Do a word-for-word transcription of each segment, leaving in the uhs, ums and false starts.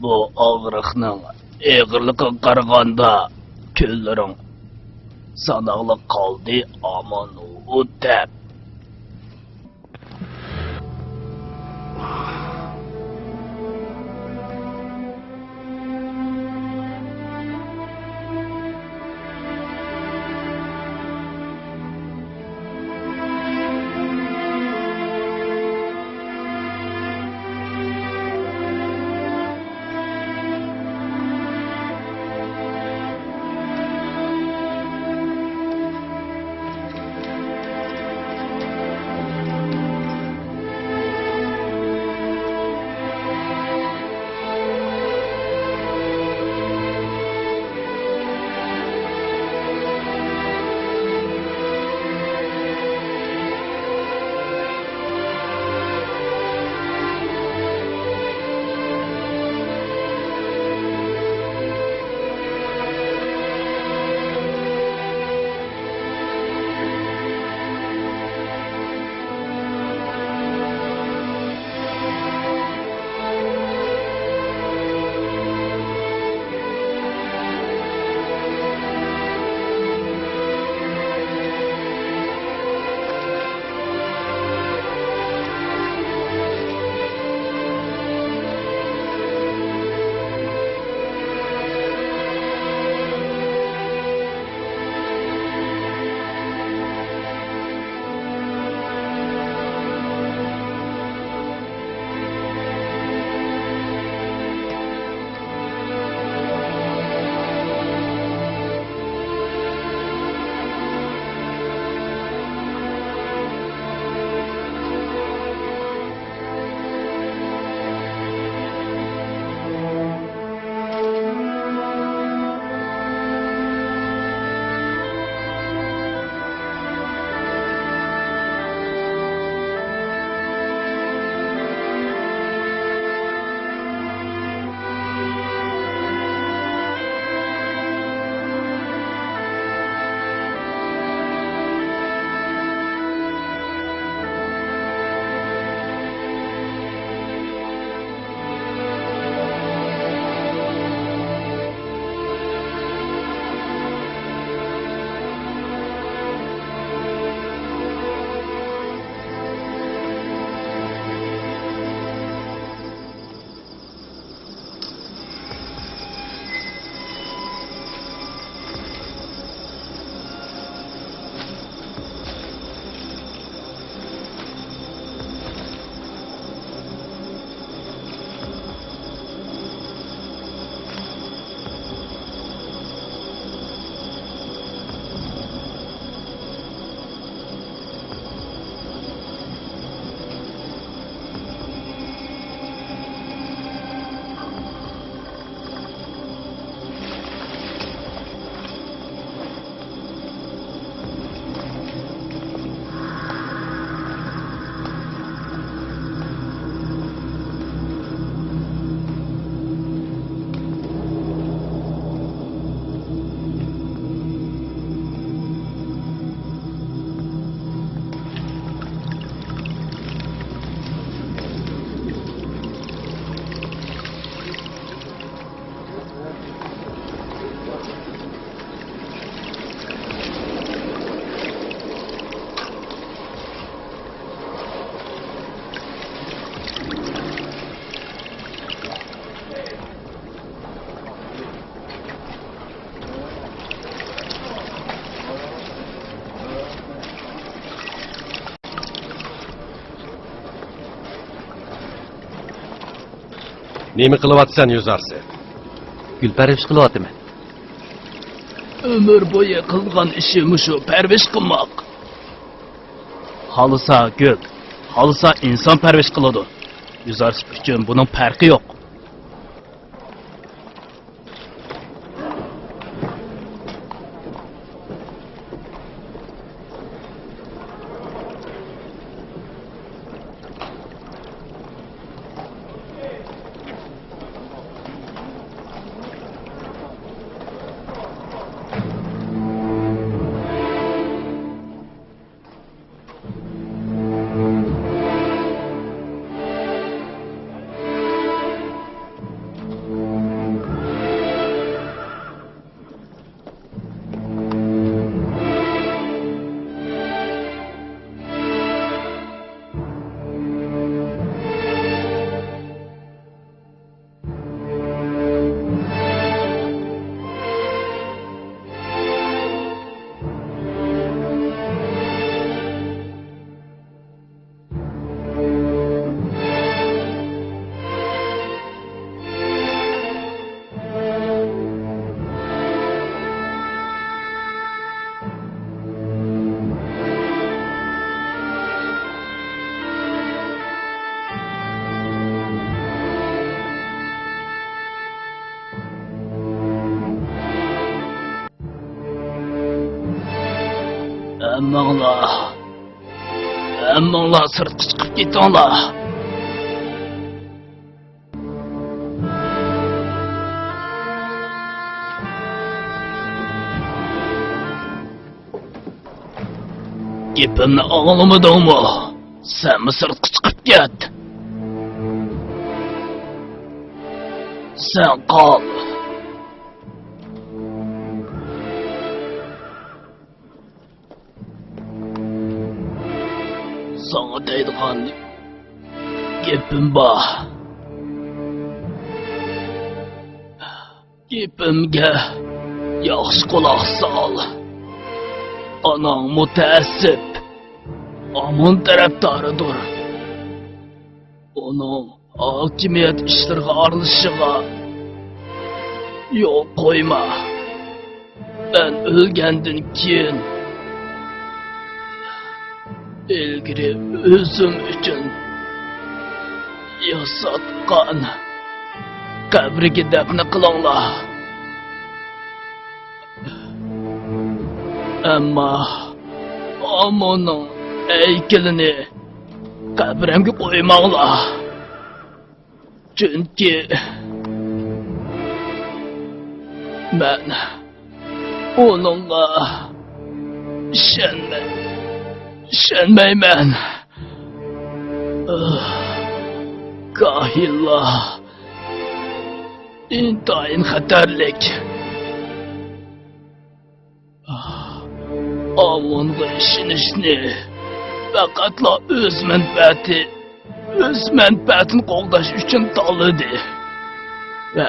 بۇ ئاغرىقنىڭ ئېغىرلىقىغا قارىغاندا، كۈنلىرىڭ ساناقلا قالدى، ئامانھۇتەپ. نېمە قىلىۋاتىسەن، يۈزئارسى؟ گۈل پەرۋىش قىلىۋاتىمەن. ئۆمۈر بويى قىلغان ئىشى مۇشۇ، پەرۋىش قىلماق. خالىسا گۈل، خالىسا ئىنسان پەرۋىش قىلىدۇ. يۈزئارسى ئۈچۈن بۇنىڭ پەرقى يوق. ھەممىڭلار، ھەممىڭلار سىرتقا چىقىپ كېتىڭلار. گېپىمنى ئاڭلىمىدىڭمۇ؟ سەنمۇ سىرتقا چىقىپ كەت. سەن قال. ساڭا دەيدىغان گېپىم بار. گېپىمگە ياخشى قۇلاق سال. ئاناڭ مۇتەئەسسىپ، ئامون تەرەپدارىدۇر. ئۇنىڭ ھاكىمىيەت ئىشلىرىغا ئارىلىشىشىغا يول قويما. مەن ئۆلگەندىن كېيىن، ئىلگىرى ئۆزۈم ئۈچۈن ياساتقان قەبرىگە دەپنە قىلىڭلار. ئەمما ئاموننىڭ ھەيكىلىنى قەبرەمگە قويماڭلار. چۈنكى مەن ئۇنىڭغا ئىشەنمەي، ئىشەنمەيمەن. ئاھ، كاھىنلار ئىنتايىن خەتەرلىك. ئامونغا ئىشىنىشنى پەقەتلا ئۆز مەنپەئەتى، ئۆز مەنپەئەتىنى قوغداش ئۈچۈن تاللىدى ۋە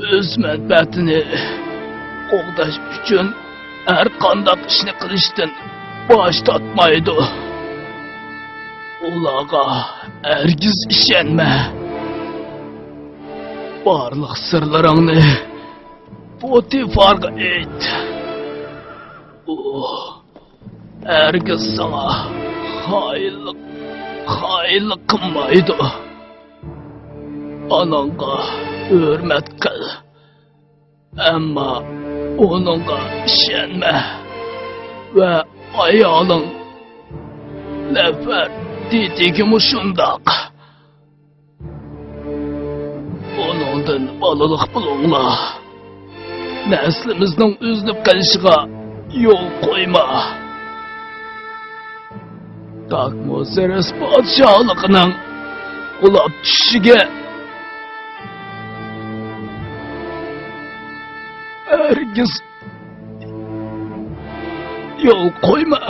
ئۆز مەنپەئەتىنى قوغداش ئۈچۈن ھەر قانداق ئىشنى قىلىشتىن باش تارتمايدۇ. ئۇلارغا ھەرگىز ئىشەنمە. بارلىق سىرلىرىڭنى پوتىفارغا ئېيت. ئۇ ھەرگىز ساڭا خائىنلىق، خائىنلىق قىلمايدۇ. ئاناڭغا ھۆرمەت قىل، ئەمما ئۇنىڭغا ئىشەنمە. ۋە ئايالىڭ نەفەرتىتىگىمۇ شۇنداق. ئۇنىڭدىن بالىلىق بولۇڭلار. نەسلىمىزنىڭ ئۈزۈلۈپ قېلىشىغا يول قويما. تاكمۇسېرىس پادىشاھلىقىنىڭ قۇلاپ چۈشۈشىگە ھەرگىز يول قويما.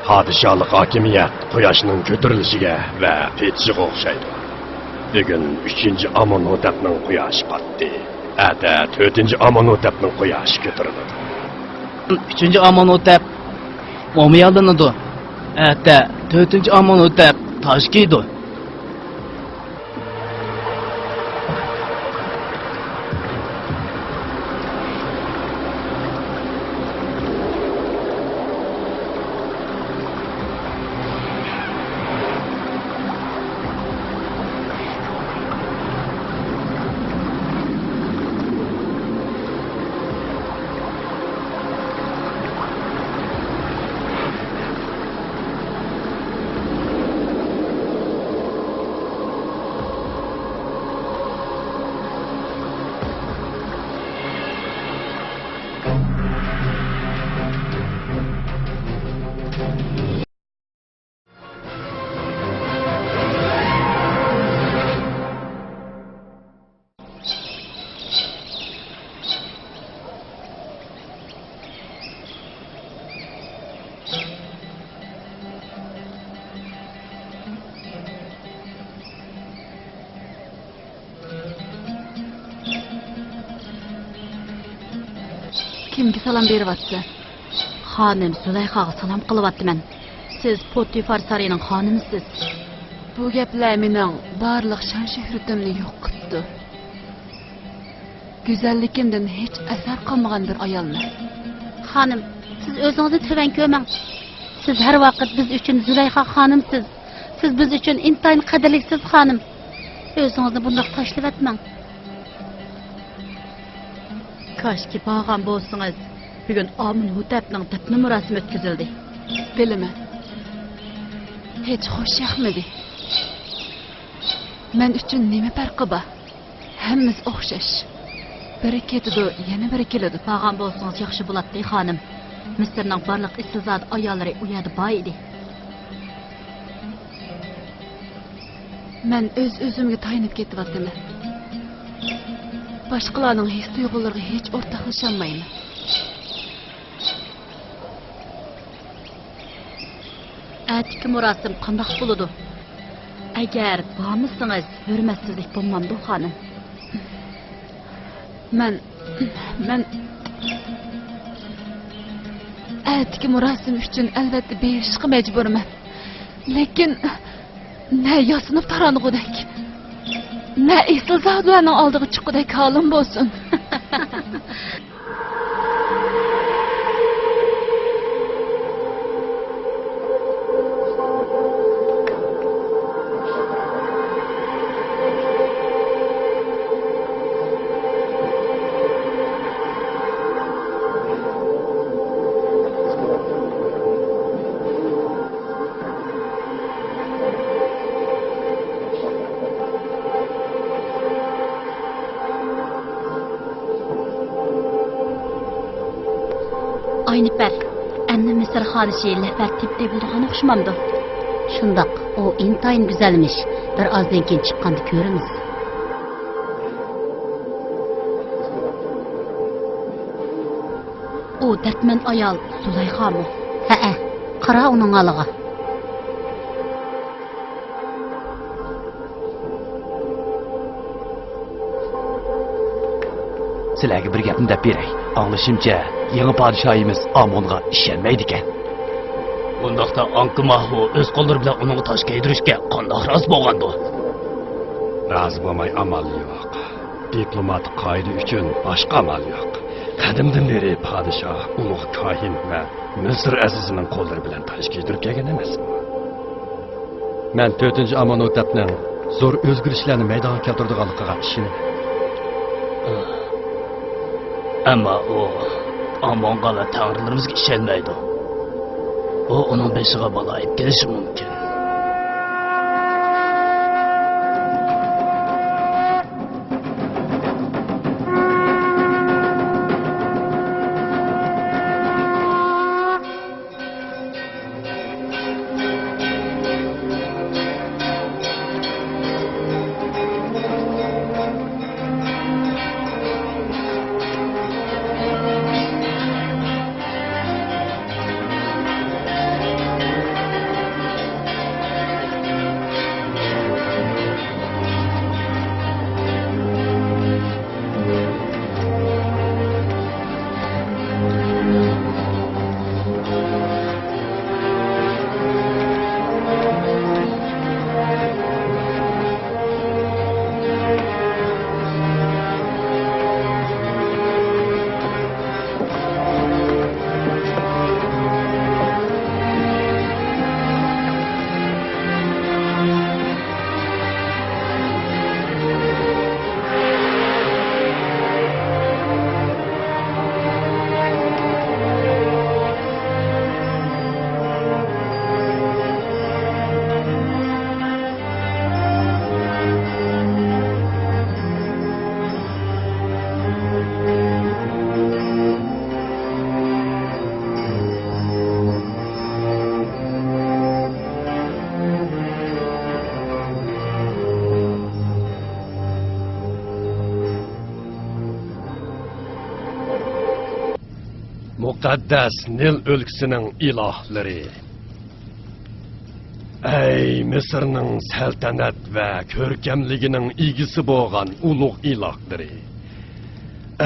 پادىشاھلىق ھاكىمىيەت قۇياشنىڭ كۆتۈرۈلۈشىگە ۋە پېتىشىغا ئوخشايدۇ. بۈگۈن ئۈچىنچى ئامونھوتەپنىڭ قۇياشى پاتتى. ئەتە تۆتىنچى ئامونھوتەپنىڭ قۇياشى كۆتۈرۈلىدۇ. ئۈچىنچى ئامونھوتەپ مومىيالىنىدۇ. ئەتە تۆتىنچى ئامونھوتەپ تاج كىيىدۇ. كىمگە سالام بېرىۋاتىسەن؟ خانىم زۇلەيخاغا سالام قىلىۋاتىمەن. سىز پوتىفار سارىيىنىڭ خانىمىسىز. بۇ گەپلەر مېنىڭ بارلىق شان-شۆھرىتىمنى يوق قىپتۇ. گۈزەللىكىمدىن ھېچ ئەسەر قالمىغان بىر ئايالمەن. خانىم، سىز ئۆزىڭىزنى تۆۋەن كۆرمەڭ. سىز ھەر ۋاقىت بىز ئۈچۈن زۇلەيخا خانىمسىز. سىز بىز ئۈچۈن ئىنتايىن قەدىرلىكسىز، خانىم. ئۆزىڭىزنى بۇنداق تاشلىۋەتمەڭ. كاشكى بارغان بولسىڭىز، بۈگۈن ئامىنھوتەپنىڭ دەپنە مۇراسىمى ئۆتكۈزۈلدى. بىلىمەن. ھېچ خوش ياقمىدى. مەن ئۈچۈن نېمە پەرقى بار؟ ھەممىسى ئوخشاش. بىرى كېتىدۇ، يەنە بىرى كېلىدۇ. بارغان بولسىڭىز ياخشى بولاتتى، خانىم. مىسىرنىڭ بارلىق ئېسىلزادە ئاياللىرى ئۇ يەردە بار ئىدى. مەن ئۆز-ئۆزۈمگە تايىنىپ كېتىۋاتىمەن. باشقىلارنىڭ ھېس-تۇيغۇلىرىغا ھېچ ئورتاقلىشالمايمەن. ئەتىكى مۇراسىم قانداق بولىدۇ؟ ئەگەر بارمىسىڭىز، ھۆرمەتسىزلىك بولمامدۇ، خانىم؟ مەن، مەن ئەتىكى مۇراسىم ئۈچۈن ئەلۋەتتە بېرىشقا مەجبۇرمەن. لېكىن نە ياسىنىپ تارانغۇدەك، نە ئېسىلزادىلەرنىڭ ئالدىغا چىققۇدەك ھالىم بولسۇن. ئاينىپەر، ئەمدى مىسىر خانىشى لەپەر تېپىپ تېپىلىدىغان ئوخشىمامدۇ؟ شۇنداق، ئۇ ئىنتايىن گۈزەلمىش. بىر ئازدىن كېيىن چىققاندا كۆرىمىز. ئۇ دەردمەن ئايال زۇلەيخامۇ؟ ھەئە، قارا ئۇنىڭ ھالىغا. سىلەرگە بىر گەپنى دەپ بېرەي. ئاڭلىشىمچە، يېڭى پادىشاھىمىز ئامونغا ئىشەنمەيدىكەن. ئۇنداقتا ئانكىماھۇ ئۆز قوللىرى بىلەن ئۇنىڭغا تاج كىيدۈرۈشكە قانداق رازى بولغاندۇ؟ رازى بولماي ئامال يوق. دىپلوماتىك قائىدە ئۈچۈن باشقا ئامال يوق. قەدىمدىن بېرى پادىشاھ ئۇلۇغ كاھىن ۋە مىسىر ئەزىزىنىڭ قوللىرى بىلەن تاج كىيدۈرۈپ كەلگەن ئەمەسمۇ؟ مەن تۆتىنچى ئامونھوتەپنىڭ زور ئۆزگىرىشلەرنى مەيدانغا كەلتۈرىدىغانلىقىغا ئىشىنىمەن. ئەمما ئۇ ئامونغا ۋە تەڭرىلىرىمىزگە ئىشەنمەيدۇ. ئۇ ئۇنىڭ بېشىغا بالا ئېلىپ كېلىشى مۇمكىن. مۇقەددەس نىل ئۆلكىسىنىڭ ئىلاھلىرى. ئەي مىسىرنىڭ سەلتەنەت ۋە كۆركەملىكىنىڭ ئىگىسى بولغان ئۇلۇغ ئىلاھلىرى.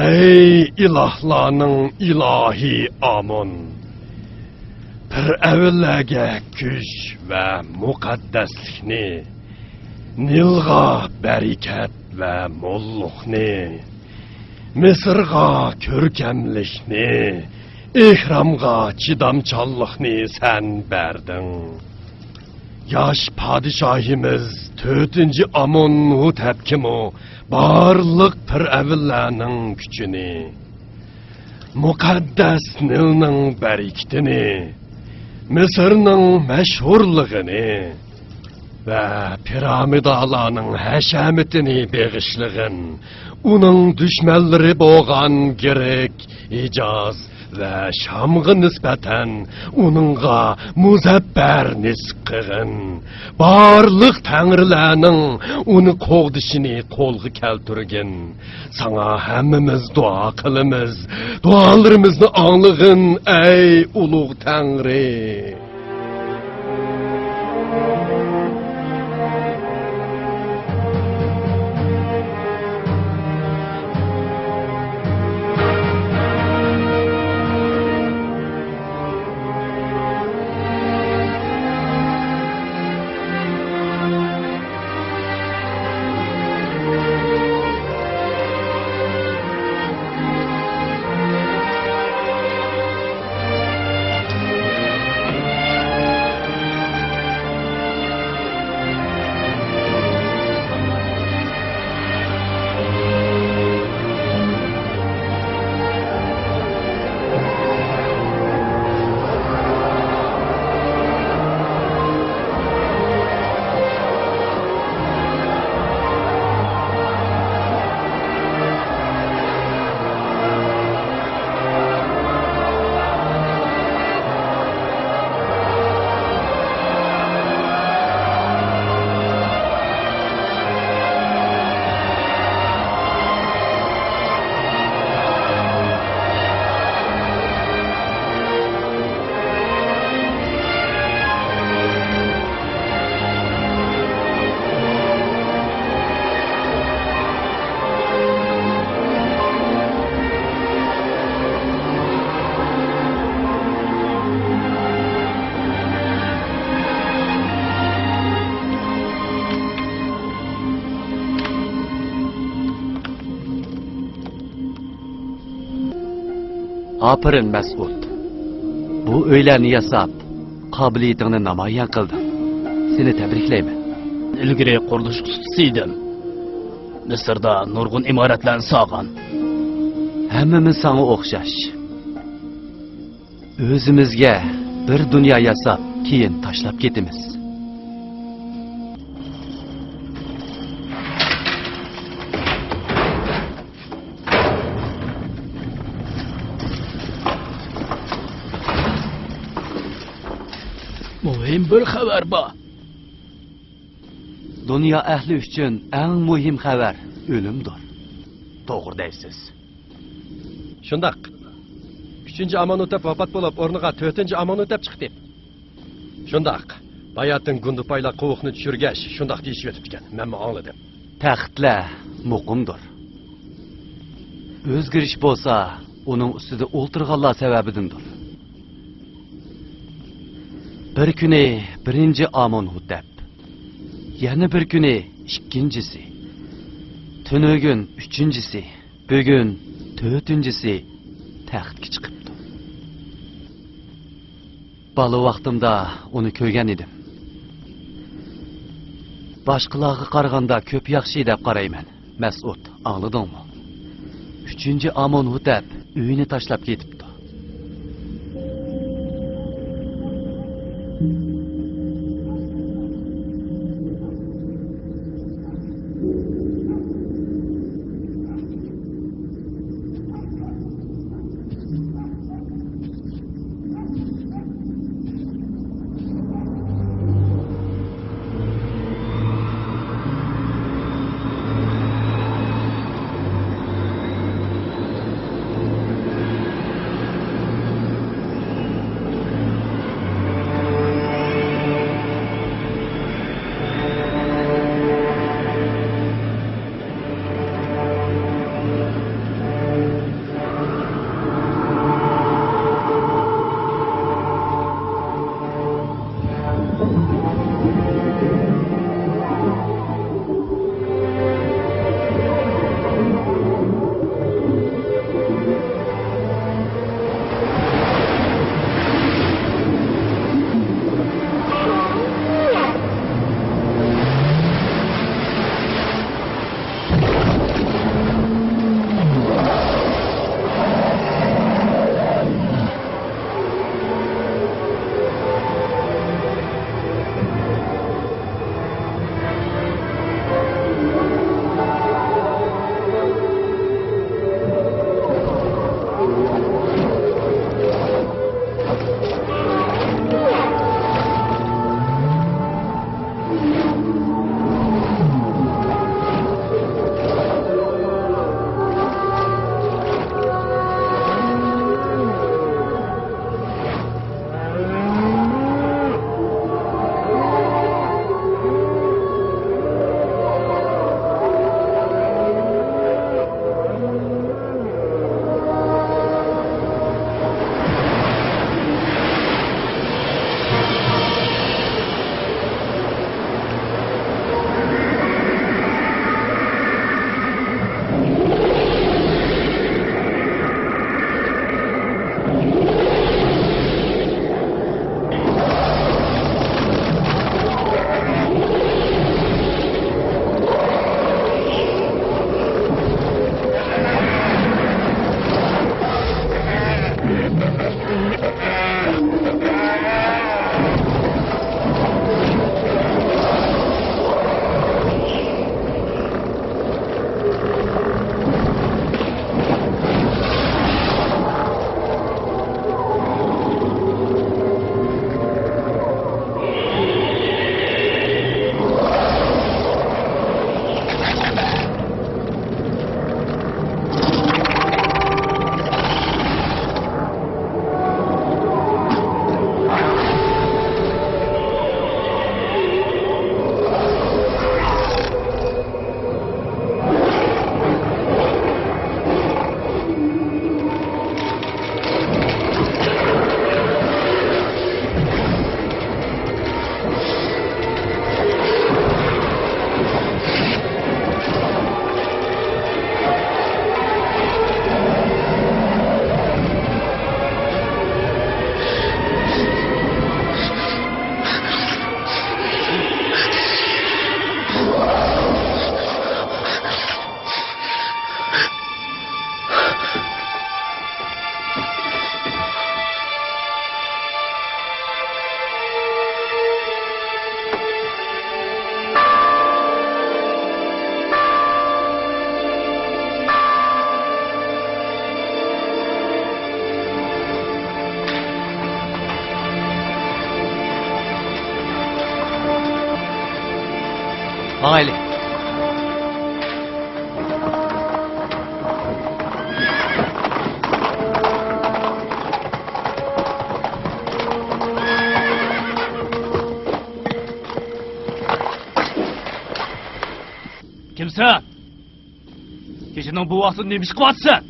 ئەي ئىلاھلارنىڭ ئىلاھى ئامون. پىرئەۋنلەرگە كۈچ ۋە مۇقەددەسلىكنى، نىلغا بەرىكەت ۋە موللۇقنى، مىسىرغا كۆركەملىكنى، ئېھرامغا چىدامچانلىقنى سەن بەردىڭ. ياش پادىشاھىمىز تۆتىنچى ئامونھوتەپكىمۇ بارلىق پىرئەۋنلەرنىڭ كۈچىنى، مۇقەددەس نىلنىڭ بەرىكىتىنى، مىسىرنىڭ مەشھۇرلۇقىنى ۋە پىرامىدالارنىڭ ھەشەمىتىنى بېغىشلىغىن. ئۇنىڭ دۈشمەنلىرى بولغان گرېك، ھىجاز ۋە شامغا نىسبەتەن ئۇنىڭغا مۇزەپپەر نېسىپ قىلغىن. بارلىق تەڭرىلەرنىڭ ئۇنى قوغدىشىنى قولغا كەلتۈرگىن. ساڭا ھەممىمىز دۇئا قىلىمىز. دۇئالىرىمىزنى ئاڭلىغىن، ئەي ئۇلۇغ تەڭرى! ئاپىرىن، مەسئۇد. بۇ ئۆيلەرنى ياساپ، قابىلىيىتىڭنى نامايان قىلدىڭ. سېنى تەبرىكلەيمەن. ئىلگىرى قۇرۇلۇش ئۇستىسى ئىدىم. مىسىردا نۇرغۇن ئىمارەتلەرنى سالغان. ھەممىمىز ساڭا ئوخشاش. ئۆزىمىزگە بىر دۇنيا ياساپ، كېيىن تاشلاپ كېتىمىز. مۇھىم بىر خەۋەر بار. دۇنيا ئەھلى ئۈچۈن ئەڭ مۇھىم خەۋەر ئۆلۈمدۇر. توغرا دەيسىز. شۇنداق. ئۈچىنچى ئامونھوتەپ ۋاپات بولۇپ، ئورنىغا تۆتىنچى ئامونھوتەپ چىقتى. شۇنداق. باياتىن گۇندىپايلار قوۋۇقنى چۈشۈرگەچ، شۇنداق دېيىشىۋېتىپتىكەن. مەنمۇ ئاڭلىدىم. تەختلەر مۇقىمدۇر. ئۆزگىرىش بولسا، ئۇنىڭ ئۈستىدە ئولتۇرغانلار سەۋەبىدىندۇر. بىر كۈنى بىرىنچى ئامونھوتەپ، يەنە بىر كۈنى ئىككىنچىسى، تۈنۈگۈن ئۈچىنچىسى، بۈگۈن تۆتىنچىسى تەختكە چىقىپتۇ. بالا ۋاقتىمدا ئۇنى كۆرگەن ئىدىم. باشقىلارغا قارىغاندا كۆپ ياخشى دەپ قارايمەن. مەسئۇد، ئاڭلىدىڭمۇ؟ ئۈچىنچى ئامونھوتەپ ئۆيىنى تاشلاپ كېتىپتۇ. ماڭايلى. كىمسەن؟ كېچىنىڭ بۇ ۋاقتىدا نېمە ئىش قىلىۋاتىسەن؟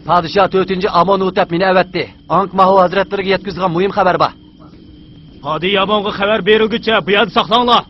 پادىشاھ تۆتىنچى ئامون ھوتەپ مېنى ئەۋەتتى. ئاڭكىماھۇ ھەزرەتلىرىگە يەتكۈزىدىغان مۇھىم خەۋەر بار. پادىيامونغا خەۋەر بېرىلگۈچە بۇ يەردە ساقلاڭلار.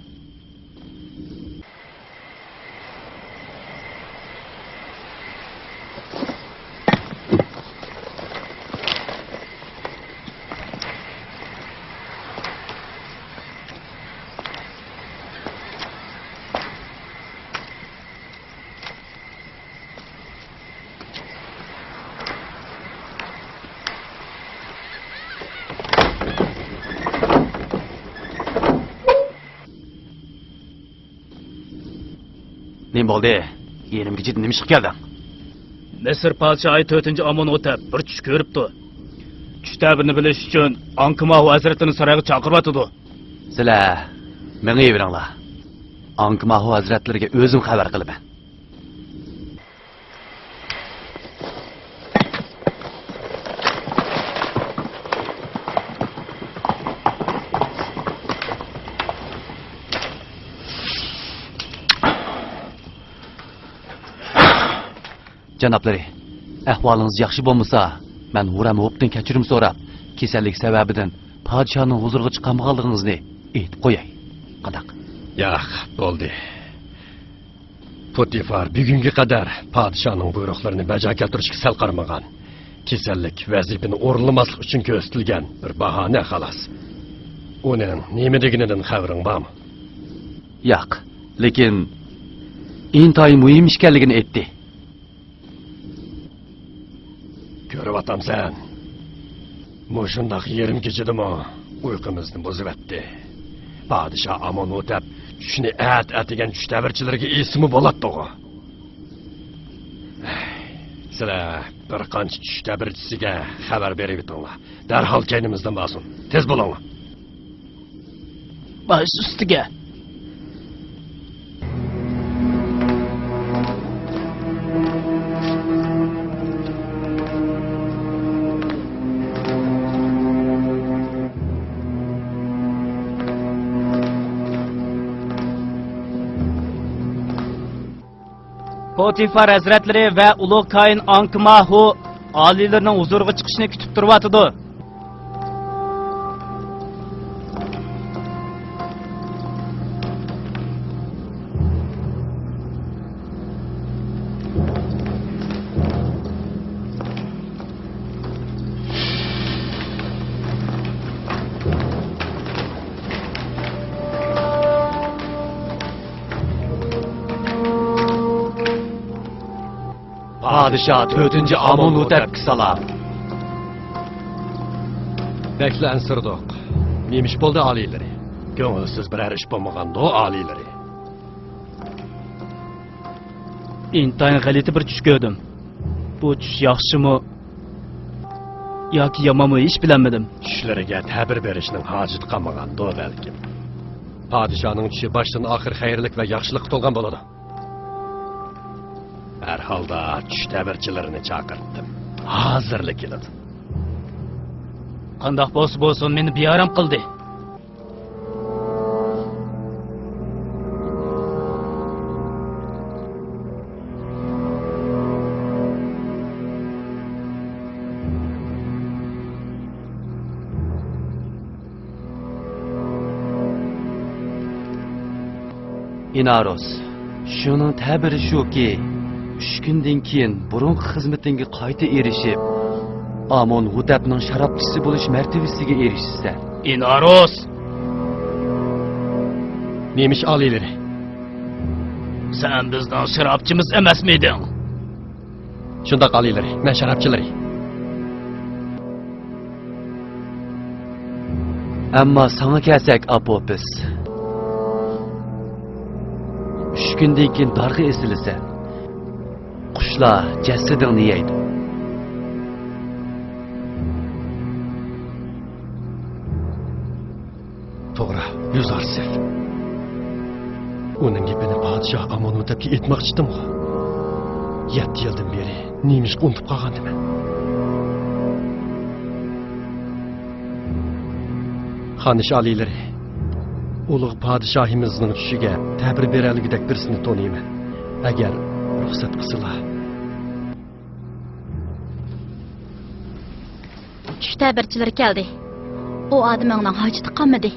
نېمە بولدى؟ يېنىمغا جىددىي نېمە ئىشقا كەلدىڭ؟ مىسىر پادىشاھى تۆتىنچى ئامون ھوتەپ بىر چۈش كۆرۈپتۇ. چۈش تەبىرىنى بىلىش ئۈچۈن ئاڭكىماھۇ ھەزرىتىنى سارايغا چاقىرىۋاتىدۇ. سىلەر مېڭىۋېرىڭلار. ئاڭكىماھۇ ھەزرەتلىرىگە ئۆزۈم خەۋەر قىلىمەن. جانابلىرى، ئەھۋالىڭىز ياخشى بولمىسا، مەن ھۇرەم ھوپتىن كەچۈرۈم سوراپ، كېسەللىك سەۋەبىدىن پادىشاھنىڭ ھۇزۇرىغا چىقالمىغانلىقىڭىزنى ئېيتىپ قوياي. قانداق؟ ياق، بولدى. پوتىفار بۈگۈنگە قەدەر پادىشاھنىڭ بۇيرۇقلىرىنى بەجا كەلتۈرۈشكە سەل قارىمىغان. كېسەللىك ۋەزىپىنى ئورۇنلىماسلىق ئۈچۈن كۆرسىتىلگەن بىر باھانە، خالاس. ئۇنىڭ نېمە دېگىنىدىن خەۋىرىڭ بارمۇ؟ ياق، لېكىن ئىنتايىن مۇھىم ئىش ئىكەنلىكىنى ئېيتتى. كۆرۈۋاتامسەن؟ مۇشۇنداق يېرىم كېچىدىمۇ ئۇيقۇمىزنى بۇزۇۋەتتى. پادىشاھ ئامون ھوتەپ چۈشنى ئەتە ئەتىگەن چۈش تەبىرچىلىرىگە ئېيتسىمۇ بولاتتىغۇ. سىلەر بىر قانچە چۈش تەبىرچىسىگە خەۋەر بېرىۋېتىڭلار. دەرھال كەينىمىزدىن بارسۇن. تېز بولۇڭلار. باش ئۈستىگە. پوتىفار ھەزرەتلىرى ۋە ئۇلۇغ كاھىن ئاڭكىماھۇ ئالىيلىرىنىڭ ھۇزۇرىغا چىقىشىنى كۈتۈپ تۇرۇۋاتىدۇ. پادىشاھ تۆتىنچى ئامون ھوتەپكە سالام. بەكلا ئەنسىرىدۇق. نېمە ئىش بولدى، ئالىيلىرى؟ كۆڭۈلسىز بىرەر ئىش بولمىغاندۇ، ئالىيلىرى؟ ئىنتايىن غەلىتە بىر چۈش كۆردۈم. بۇ چۈش ياخشىمۇ ياكى يامانمۇ، ھېچ بىلەلمىدىم. چۈشلىرىگە تەبىر بېرىشنىڭ ھاجىتى قالمىغاندۇ بەلكىم. پادىشاھنىڭ چۈشى باشتىن ئاخىر خەيرلىك ۋە ياخشىلىققا تولغان بولىدۇ. ھەر ھالدا چۈش تەبىرچىلىرىنى چاقىرتتىم. ھازىرلا كېلىدۇ. قانداق بولسا بولسۇن، مېنى بىئارام قىلدى. ئىنارۇس، شۇنىڭ تەبىرى شۇكى، ئۈچ كۈندىن كېيىن بۇرۇنقى خىزمىتىڭگە قايتا ئېرىشىپ، ئامون ھوتەپنىڭ شارابچىسى بولۇش مەرتىۋىسىگە ئېرىشىسەن. ئىنارۇس! نېمە ئىش، ئالىيلىرى؟ سەن بىزنىڭ شارابچىمىز ئەمەسمىدىڭ؟ شۇنداق، ئالىيلىرى، مەن شارابچىلىرى. ئەمما ساڭا كەلسەك، ئاپوپىس، ئۈچ كۈندىن كېيىن دارغا ئېسىلىسەن. قۇشلار جەسىتىڭنى يەيدۇ. توغرا، يۈز ئارسىف. ئۇنىڭ گېپىنى پادىشاھ ئامونھوتەپكە ئېيتماقچىدىمغۇ؟ يەتتە يىلدىن بېرى نېمىشقا ئۇنتۇپ قالغاندىمەن؟ خانىش ئالىيلىرى، ئۇلۇغ پادىشاھىمىزنىڭ چۈشىگە تەبىر بېرەلىگۈدەك بىرسىنى تونۇيمەن. ئەگەر رۇخسەت قىلسىلا. چۈش تەبىرچىلىرى كەلدى. ئۇ ئادىمىڭنىڭ ھاجىتى قالمىدى.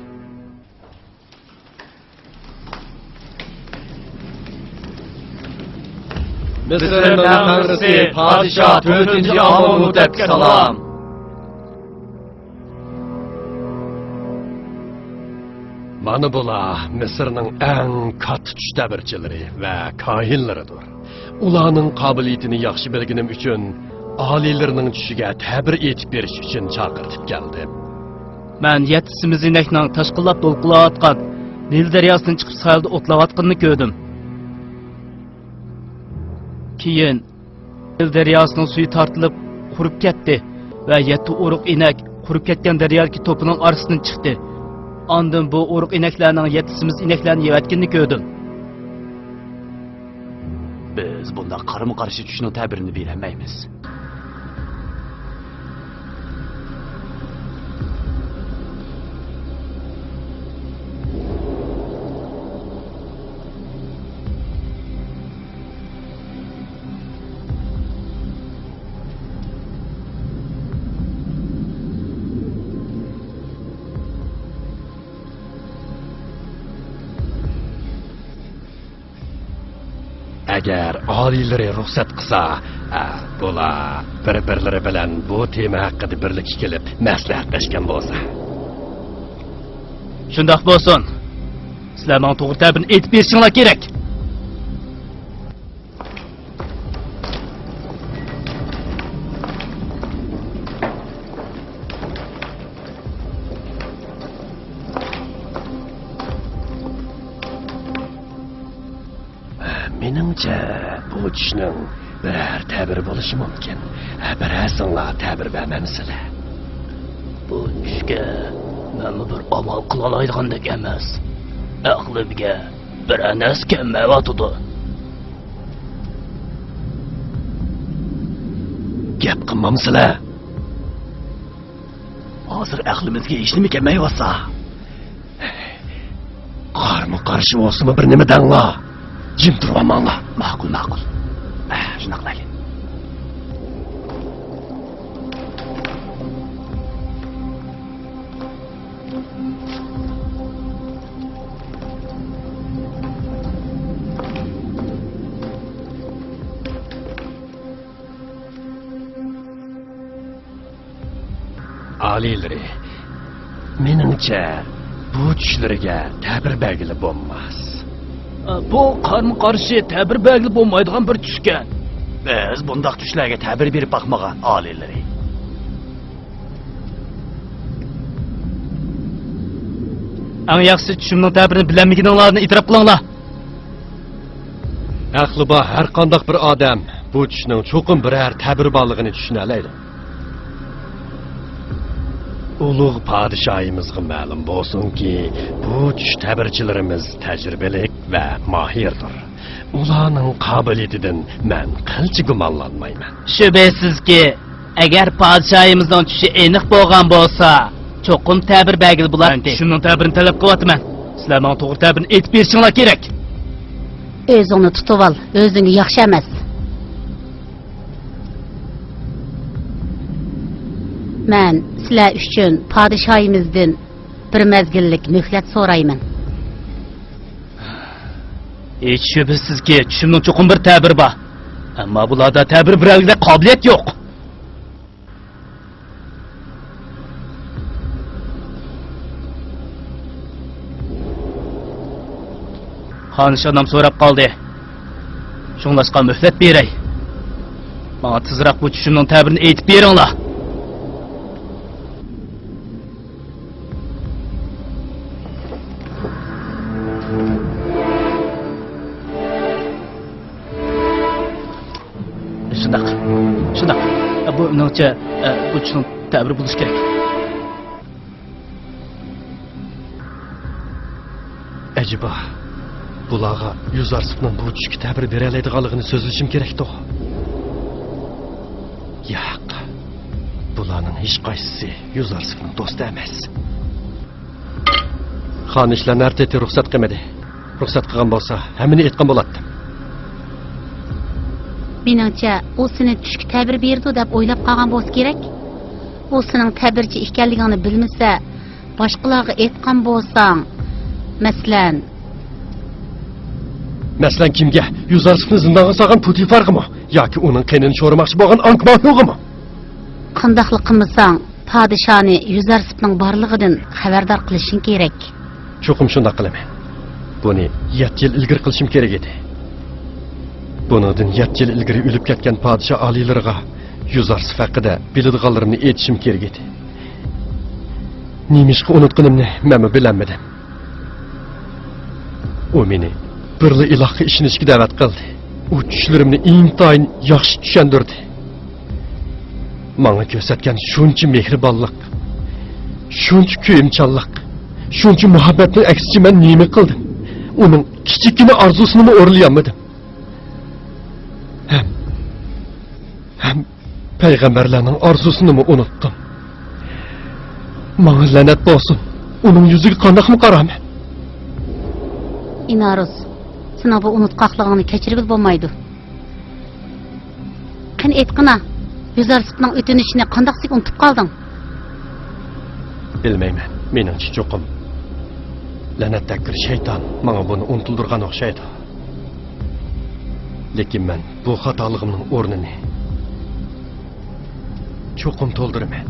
مىسىرنىڭ تەڭرىسى پادىشاھ تۆتىنچى ئامونھوتەپكە سالام. مانا بۇلار مىسىرنىڭ ئەڭ كاتتا چۈش تەبىرچىلىرى ۋە كاھىنلىرىدۇر. ئۇلارنىڭ قابىلىيىتىنى ياخشى بىلگىنىم ئۈچۈن، ئالىيلىرىنىڭ چۈشىگە تەبىر ئېيتىپ بېرىش ئۈچۈن چاقىرتىپ كەلدىم. مەن يەتتە سېمىز ئىنەكنىڭ تاشقىنلاپ دولقۇنلاۋاتقان نىل دەرياسىدىن چىقىپ ساھىلدا ئوتلاۋاتقىنىنى كۆردۈم. كېيىن نىل دەرياسىنىڭ سۈيى تارتىلىپ قۇرۇپ كەتتى ۋە يەتتە ئورۇق ئىنەك قۇرۇپ كەتكەن دەريادىكى توپىنىڭ ئارىسىدىن چىقتى. ئاندىن بۇ ئورۇق ئىنەكلەرنىڭ يەتتە سېمىز ئىنەكلەرنى يەۋەتكىنىنى كۆردۈم. بىز بۇنداق قارىمۇ قارشى چۈشنىڭ تەبىرىنى بېرەلمەيمىز. ئەگەر ئالىيلىرى رۇخسەت قىلسا، ئە، بۇلار بىر-بىرلىرى بىلەن بۇ تېما ھەققىدە بىرلىككە كېلىپ مەسلىھەتلەشكەن بولسا. شۇنداق بولسۇن. سىلەر ماڭا توغرا تەبىرنى ئېيتىپ بېرىشىڭلار كېرەك. مېنىڭچە، بۇ چۈشنىڭ بىرەر تەبىرى بولۇشى مۇمكىن. بىرەرسىڭلار تەبىر بەرمەمسىلەر؟ بۇ چۈشكە مەنمۇ بىر ئامال قىلالايدىغاندەك ئەمەس. ئەقلىمگە بىرەر نەرسە كەلمەيۋاتىدۇ. گەپ قىلمامسىلەر؟ ھازىر ئەقلىمىزگە ھېچنېمە كەلمەيۋاتسا، قارمۇ قارشى بولسىمۇ بىر نېمە دەڭلار. جىم تۇرۇۋالماڭلار. ماقۇل، ماقۇل. ئە، شۇنداق قىلايلى. ئالىيلىرى، مېنىڭچە، بۇ چۈشلىرىگە تەبىر بەرگىلى بولماس. بۇ قارمۇ قارشى تەبىر بەرگىلى بولمايدىغان بىر چۈشكەن. بىز بۇنداق چۈشلەرگە تەبىر بېرىپ باقمىغان، ئالىيلىرى. ئەڭ ياخشىسى چۈشۈمنىڭ تەبىرىنى بىلەلمىگىنىڭلارنى ئېتىراپ قىلىڭلار. ئەقلى بار ھەر قانداق بىر ئادەم بۇ چۈشنىڭ چوقۇم بىرەر تەبىرى بارلىقىنى چۈشىنەلەيدۇ. ئۇلۇغ پادىشاھىمىزغا مەلۇم بولسۇنكى، بۇ چۈش تەبىرچىلىرىمىز تەجرىبىلىك ۋە ماھىردۇر. ئۇلارنىڭ قابىلىيىتىدىن مەن قىلچە گۇمانلانمايمەن. شۈبھىسىزكى، ئەگەر پادىشاھىمىزنىڭ چۈشى ئېنىق بولغان بولسا، چوقۇم تەبىر بەرگىلى بولاتتى. مەن چۈشۈمنىڭ تەبىرىنى تەلەپ قىلىۋاتىمەن. سىلەر ماڭا توغرا تەبىرنى ئېيتىپ بېرىشىڭلار كېرەك. ئۆزۈڭنى تۇتۇۋال، ئۆزۈڭگە ياخشى ئەمەس. مەن سىلەر ئۈچۈن پادىشاھىمىزدىن بىر مەزگىللىك مۆھلەت سورايمەن. ھېچ شۈبھىسىزكى، چۈشۈمنىڭ چوقۇم بىر تەبىرى بار. ئەمما بۇلاردا تەبىر بېرەلىگۈدەك قابىلىيەت يوق. خانىش ئانام سوراپ قالدى. شۇڭلاشقا مۆھلەت بېرەي. ماڭا تېزراق بۇ چۈشۈمنىڭ تەبىرىنى ئېيتىپ بېرىڭلار. شۇنداق، شۇنداق. بۇ مېنىڭچە، بۇ چۈشنىڭ تەبىرى بولۇشى كېرەك. ئەجەبا، بۇلارغا يۈزارسىپنىڭ بۇ چۈشكە تەبىر بېرەلەيدىغانلىقىنى سۆزلىشىم كېرەكتۇ. ياق، بۇلارنىڭ ھېچقايسىسى يۈزارسىپنىڭ دوستى ئەمەس. خانىشلار نارتېتى رۇخسەت قىلمىدى. رۇخسەت قىلغان بولسا، ھەممىنى ئېيتقان بولاتتىم. مېنىڭچە، ئۇ سېنى چۈشكە تەبىر بېرىدۇ دەپ ئويلاپ قالغان بولسا كېرەك. ئۇ سېنىڭ تەبىرچى ئىكەنلىكىڭنى بىلمىسە، باشقىلارغا ئېيتقان بولساڭ، مەسىلەن. مەسىلەن، كىمگە؟ يۈزارسىپنى زىندانغا سالغان پۇتىفارغىمۇ؟ ياكى ئۇنىڭ قېنىنى شورىماقچى بولغان ئانكماھنۇغىمۇ؟ قانداقلا قىلمىساڭ، پادىشاھنى يۈزەرسىپنىڭ بارلىقىدىن خەۋەردار قىلىشىڭ كېرەك. چوقۇم شۇنداق قىلىمەن. بۇنى يەتتە يىل ئىلگىرى قىلىشىم كېرەك ئىدى. بۇنىڭدىن يەتتە يىل ئىلگىرى ئۆلۈپ كەتكەن پادىشاھ ئالىيلىرىغا يۈزەرسىپ ھەققىدە بىلىدىغانلىرىمنى ئېيتىشىم كېرەك ئىدى. نېمىشقا ئۇنتقىنىمنى مەنمۇ بىلەلمىدىم. ئۇ مېنى بىرلا ئىلاھقا ئىشىنىشكە دەۋەت قىلدى. ئۇ چۈشلىرىمنى ئىنتايىن ياخشى چۈشەندۈردى. ماڭا كۆرسەتكەن شۇنچە مېھرىبانلىق، شۇنچە كۆيۈمچانلىق، شۇنچە مۇھەببەتنىڭ ئەكسىچە مەن نېمە قىلدىم؟ ئۇنىڭ كىچىككىنە ئارزۇسىنىمۇ ئورۇنلىيالمىدىم. ھەم، ھەم پەيغەمبەرلەرنىڭ ئارزۇسىنىمۇ ئۇنتتۇم. ماڭا لەنەت بولسۇن، ئۇنىڭ يۈزىگە قانداقمۇ قارارمەن؟ ئىنارۇس، سېنىڭ بۇ ئۇنتقاقلىقىڭنى كەچۈرگىلى بولمايدۇ. قېنى ئېيتقىنا، يۈزەرسىپنىڭ ئۆتۈنۈشىنى قانداقسىگە ئۇنتۇپ قالدىڭ؟ بىلمەيمەن، مېنىڭچە چوقۇم لەنەتتەككۈر شەيتان ماڭا بۇنى ئۇنتۇلدۇرغان ئوخشايدۇ. لېكىن مەن بۇ خاتالىقىمنىڭ ئورنىنى چوقۇم تولدۇرىمەن.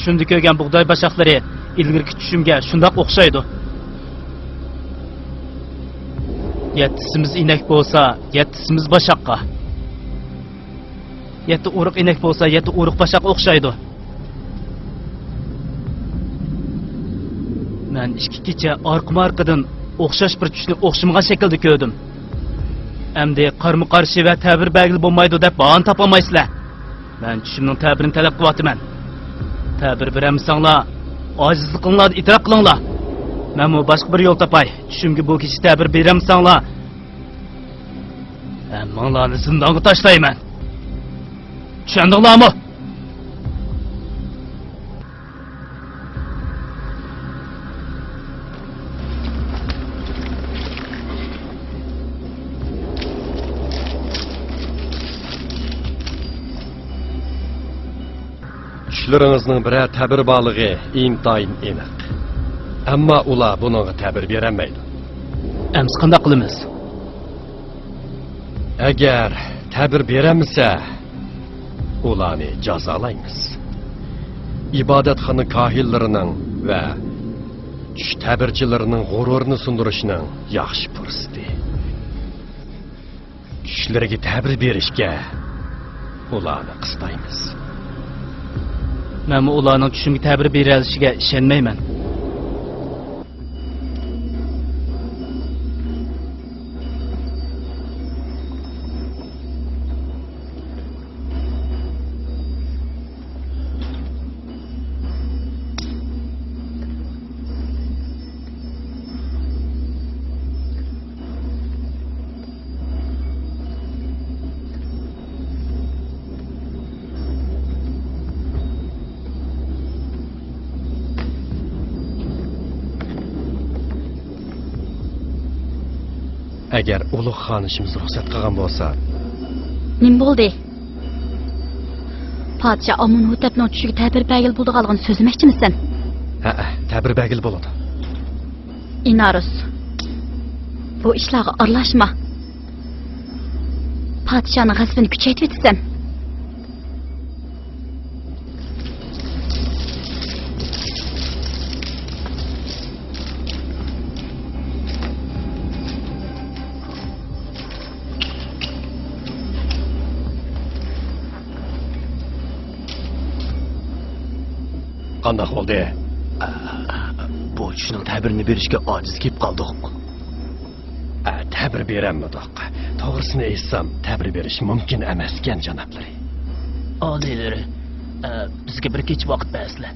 چۈشۈمدە كۆرگەن بۇغداي باشاقلىرى ئىلگىرىكى چۈشۈمگە شۇنداق ئوخشايدۇ. يەتتە سېمىز ئىنەك بولسا، يەتتە سېمىز باشاققا. يەتتە ئورۇق ئىنەك بولسا، يەتتە ئورۇق باشاققا ئوخشايدۇ. مەن ئىككى كېچە ئارقىمۇ ئارقىدىن ئوخشاش بىر چۈشنى ئوخشىمىغان شەكىلدە كۆردۈم. ئەمدى قارمۇ قارشى ۋە تەبىر بەرگىلى بولمايدۇ دەپ باھانە تاپالمايسىلەر. مەن چۈشۈمنىڭ تەبىرىنى تەلەپ قىلىۋاتىمەن. تەبىر بېرەلمىسەڭلار، ئاجىزلىقىڭلارنى ئېتىراپ قىلىڭلار. مەنمۇ باشقا بىر يول تاپاي. چۈشۈمگە بۇ كېچە تەبىر بېرەلمىسەڭلار، ھەممىڭلارنى زىندانغا تاشلايمەن. چۈشەندىڭلارمۇ؟ چۈشلىرىڭىزنىڭ بىرەر تەبىرى بارلىقى ئىنتايىن ئېنىق. ئەمما ئۇلار بۇنىڭغا تەبىر بېرەلمەيدۇ. ئەمسە قانداق قىلىمىز؟ ئەگەر تەبىر بېرەلمىسە، ئۇلارنى جازالايمىز. ئىبادەتخانا كاھىنلىرىنىڭ ۋە چۈش تەبىرچىلىرىنىڭ غۇرۇرىنى سۇندۇرۇشنىڭ ياخشى پۇرسىتى. چۈشلىرىگە تەبىر بېرىشكە ئۇلارنى قىستايمىز. مەنمۇ ئۇلارنىڭ چۈشۈمگە تەبىر بېرەلىشىگە ئىشەنمەيمەن. ئەگەر ئۇلۇغ خانىشىمىز رۇخسەت قىلغان بولسا. نېمە بولدى؟ پادىشاھ ئامونھوتەپنىڭ چۈشىگە تەبىر بەرگىلى بولىدىغانلىقىنى سۆزلىمەكچىمىسەن؟ ھەئە، تەبىر بەرگىلى بولىدۇ. ئىنارۇس، بۇ ئىشلارغا ئارىلاشما. پادىشاھنىڭ غەزىپىنى كۈچەيتىۋېتىسەن. قانداق بولدى؟ بۇ چۈشنىڭ تەبىرىنى بېرىشكە ئاجىز كېلىپ قالدۇق. ئە، تەبىر بېرەلمىدۇق. توغرىسىنى ئېيتسام، تەبىر بېرىش مۇمكىن ئەمەسكەن، جانابلىرى. ئالىيلىرى، ئە، بىزگە بىر كېچە ۋاقىت بەرسىلە.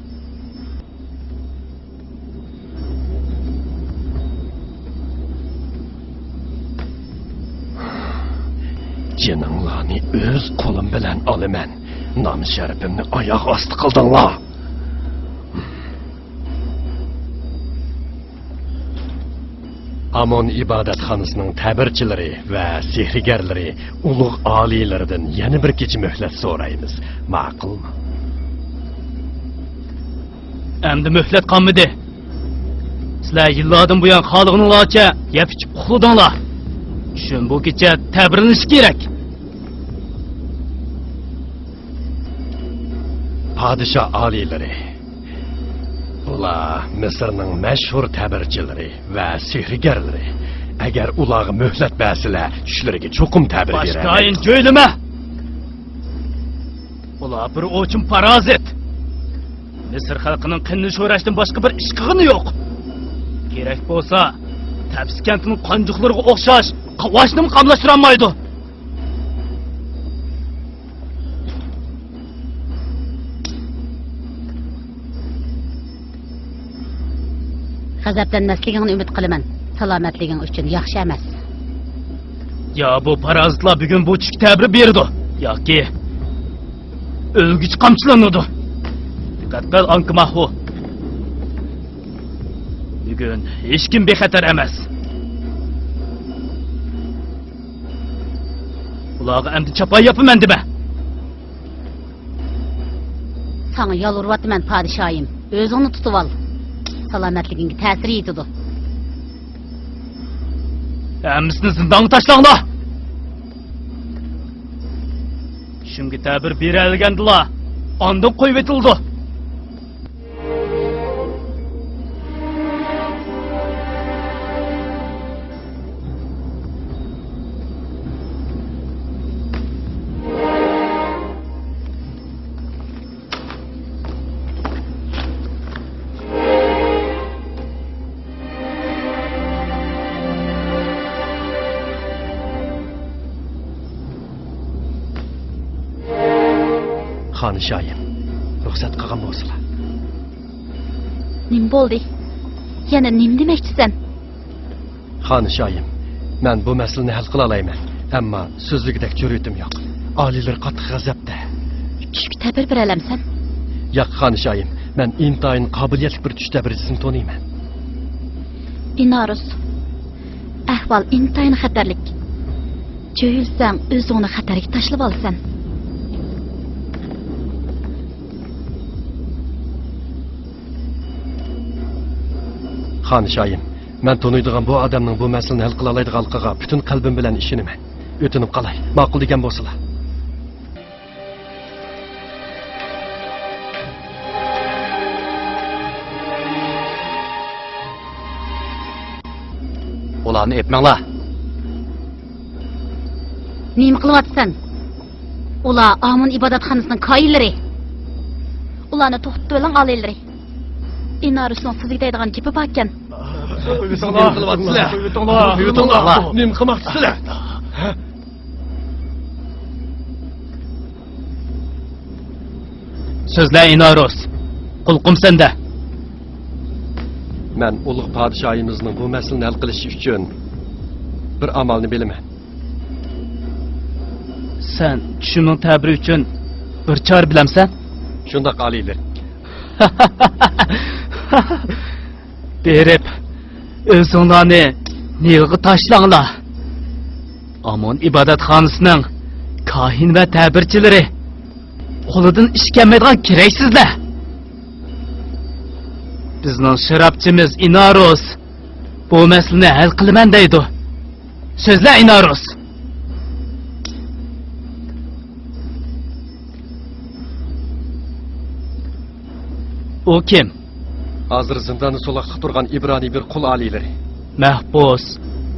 جېنىڭلارنى ئۆز قولۇم بىلەن ئالىمەن. نام-شەرىپىمنى ئاياغ ئاستى قىلدىڭلار. ئامون ئىبادەتخانىسىنىڭ تەبىرچىلىرى ۋە سېھىرگەرلىرى ئۇلۇغ ئالىيلىرىدىن يەنە بىر كېچە مۆھلەت سورايمىز. ماقۇلمۇ؟ ئەمدى مۆھلەت قالمىدى. سىلەر يىللاردىن بۇيان خالىغىنىڭلارچە يەپ ئىچىپ ئۇخلىدىڭلار. چۈشۈم بۇ كېچە تەبىرلىنىشى كېرەك. پادىشاھ ئالىيلىرى، بۇلار مىسىرنىڭ مەشھۇر تەبىرچىلىرى ۋە سېھىرگەرلىرى. ئەگەر ئۇلارغا مۆھلەت بەرسىلەر، چۈشلىرىگە چوقۇم تەبىر بېرەلەيدۇ. باش كاھىن جۆيلىمە! ئۇلار بىر ئوچۇم پارازىت. مىسىر خەلقىنىڭ قېنىنى شوراشتىن باشقا بىر ئىش قىلغىنى يوق. كېرەك بولسا، تەپسى كەنتىنىڭ قانجۇقلىرىغا ئوخشاش قاۋاشنىمۇ قاملاشتۇرالمايدۇ. غەزەپلەنمەسلىكىڭنى ئۈمىد قىلىمەن. سالامەتلىكىڭ ئۈچۈن ياخشى ئەمەس. يا بۇ پارازىتلار بۈگۈن بۇ چۈشكە تەبىر بېرىدۇ، ياكى ئۆلگۈچە قامچىلىنىدۇ. دىققەت قىل، ئانكىماخۇ. بۈگۈن ھېچكىم بىخەتەر ئەمەس. ئۇلارغا ئەمدى چاپان ياپىمەن دېمە. ساڭا يالۋۇرۇۋاتىمەن، پادىشاھىم. ئۆزۈڭنى تۇتۇۋال. سالامەتلىكىڭگە تەسىر يېتىدۇ. ھەممىسىنى زىندانغا تاشلاڭلار! چۈشۈمگە تەبىر بېرەلىگەندىلا، ئاندىن قويۇۋېتىلىدۇ. خانىشايىم، رۇخسەت قىلغان بولسىلا. نېمە بولدى؟ يەنە نېمە دېمەكچىسەن؟ خانىشايىم، مەن بۇ مەسىلىنى ھەل قىلالايمەن، ئەمما سۆزلىگۈدەك جۈرئىتىم يوق. ئالىيلىرى قاتتىق غەزەپتە. چۈشكە تەبىر بېرەلەمسەن؟ ياق، خانىشايىم، مەن ئىنتايىن قابىلىيەتلىك بىر چۈش تەبىرچىسىنى تونۇيمەن. ئىنارۇس، ئەھۋال ئىنتايىن خەتەرلىك. جۆيۈلسەڭ، ئۆزۈڭنى خەتەرگە تاشلىۋالىسەن. خانىشايىم، مەن تونۇيدىغان بۇ ئادەمنىڭ بۇ مەسىلىنى ھەل قىلالايدىغانلىقىغا پۈتۈن قەلبىم بىلەن ئىشىنىمەن. ئۆتۈنۈپ قالاي، ماقۇل دېگەن بولسىلا. ئۇلارنى ئېپمەڭلار. نېمە قىلىۋاتىسەن؟ ئۇلار ئامۇن ئىبادەتخانىسىنىڭ كاھىنلىرى. ئۇلارنى توختىتىۋېلىڭ، ئالىيلىرى. ئىنارۇسنىڭ سىزگە دەيدىغان گېپى باركەن. نېمە قىلىۋاتىسىلەر؟ نېمە قىلماقچىسىلەر؟ سۆزلە، ئىنارۇس. قۇلىقىم سەندە. مەن ئۇلۇغ پادىشاھىمىزنىڭ بۇ مەسىلىنى ھەل قىلىشى ئۈچۈن بىر ئامالنى بىلىمەن. سەن چۈشۈمنىڭ تەبىرى ئۈچۈن بىر چارە بىلەمسەن؟ شۇنداق، ئالىيلىرى. بېرىپ، ئۆزۈڭلارنى نىلغا تاشلاڭلار. ئامون ئىبادەتخانىسىنىڭ كاھىن ۋە تەبىرچىلىرى، قولىدىن ئىش كەلمەيدىغان كېرەكسىزلەر. بىزنىڭ شەرەپچىمىز ئىنارۇس بۇ مەسىلىنى ھەل قىلىمەن دەيدۇ. سۆزلە، ئىنارۇس! ئۇ كىم؟ ھازىر زىنداندا سولاقلىق تۇرغان ئىبرانىي بىر قۇل، ئالىيلىرى. مەھبۇس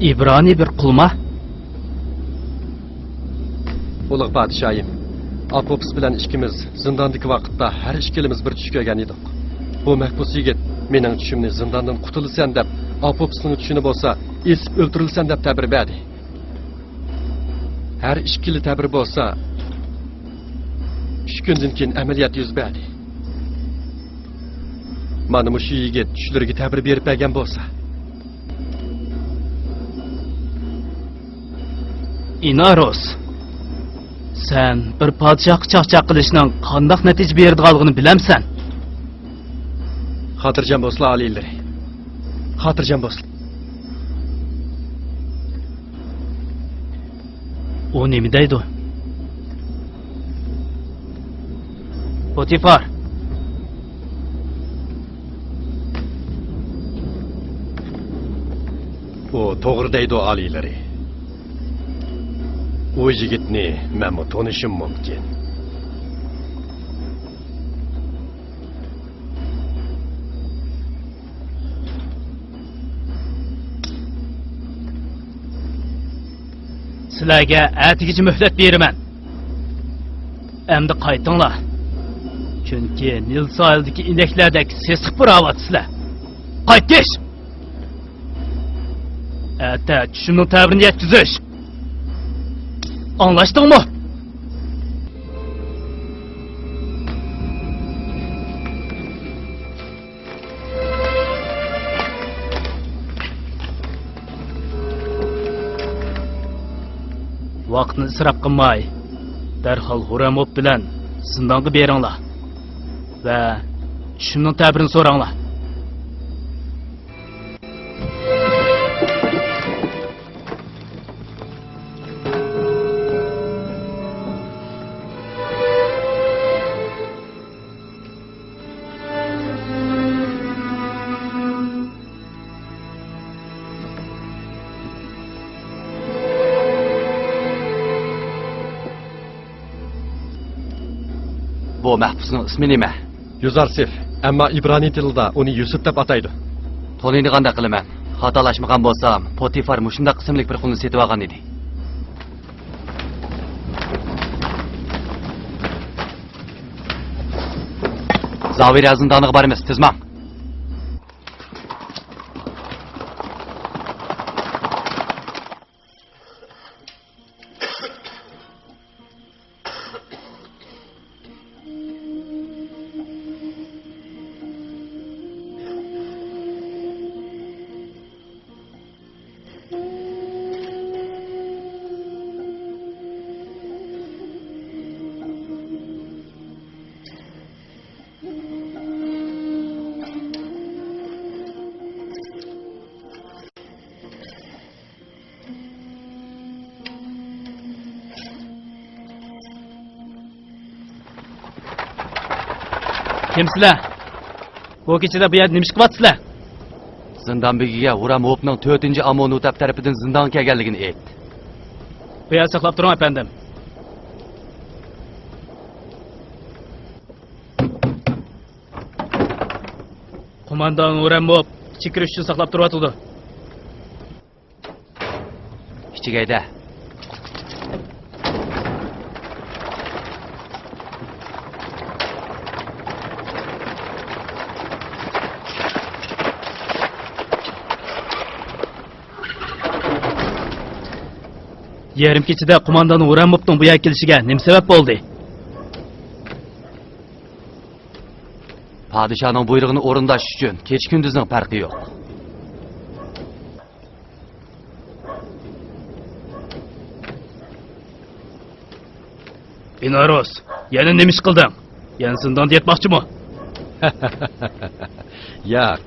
ئىبرانىي بىر قۇلما؟ ئۇلۇغ پادىشاھىم، ئاپوپس بىلەن ئىككىمىز زىنداندىكى ۋاقىتتا ھەر ئىككىلىمىز بىر چۈش كۆرگەن ئىدۇق. بۇ مەھبۇس يىگىت مېنىڭ چۈشۈمنى زىنداندىن قۇتۇلىسەن دەپ، ئاپوپسنىڭ چۈشىنى بولسا ئېسىپ ئۆلتۈرۈلسەن دەپ تەبىر بەردى. ھەر ئىككىلا تەبىر بولسا ئۈچ كۈندىن كېيىن ئەمەلىيەت يۈز بەردى. مانا مۇشۇ يىگىت چۈشلىرىگە تەبىر بېرىپ بەرگەن بولسا. ئىنارۇس، سەن بىر پادىشاھقا چاقچاق قىلىشنىڭ قانداق نەتىجە بېرىدىغانلىقىنى بىلەمسەن؟ خاتىرجەم بولسىلا، ئالىيلىرى. خاتىرجەم بولسىلا. ئۇ نېمە دەيدۇ؟ پوتىفار! ئۇ توغرا دەيدۇ، ئالىيلىرى. ئۇ يىگىتنى مەنمۇ تونۇشۇم مۇمكىن. سىلەرگە ئەتىگىچە مۆھلەت بېرىمەن. ئەمدى قايتىڭلار. چۈنكى نىل ساھىلىدىكى ئىنەكلەردەك سېسىق پۇراۋاتىسىلەر. قايتىش! ئەتە چۈشۈمنىڭ تەبىرىنى يەتكۈزۈش. ئاڭلاشتىڭمۇ؟ ۋاقىتنى ئىسراپ قىلماي، دەرھال ھۇرەموف بىلەن زىندانغا بېرىڭلار ۋە چۈشۈمنىڭ تەبىرىنى سوراڭلار. بۇ مەھبۇسنىڭ ئىسمى نېمە؟ يۇزارسىف، ئەمما ئىبرانىي تىلىدا ئۇنى يۈسۈپ دەپ ئاتايدۇ. تونۇيدىغاندەك قىلىمەن. خاتالاشمىغان بولسام، پوتىفار مۇشۇنداق ئىسىملىك بىر قۇلنى سېتىۋالغان ئىدى. زاۋىرىيە زىندانىغا بارىمىز، تېز ماڭ! كىمسىلەر؟ بۇ كېچىدە بۇ يەردە نېمە ئىش قىلىۋاتىسىلەر؟ زىندان بېگىگە ھۇرام ھوپنىڭ تۆتىنچى ئامونۇتەپ تەرىپىدىن زىندانغا كەلگەنلىكىنى ئېيت. بۇ يەردە ساقلاپ تۇرۇڭ، ئەپەندىم. قوماندان ھۇرام ھوپ ئىچىگە كىرىش ئۈچۈن ساقلاپ تۇرۇۋاتىدۇ. ئىچىگە ھەيدە. يېرىم كېچىدە قوماندان ھۇرام ھوپنىڭ بۇ يەرگە كېلىشىگە نېمە سەۋەب بولدى؟ پادىشاھنىڭ بۇيرۇقىنى ئورۇنداش ئۈچۈن كېچە-كۈندۈزنىڭ پەرقى يوق. ئىنارۇس، يەنە نېمە ئىش قىلدىڭ؟ يەنە زىنداندا ياتماقچىمۇ؟ ياق،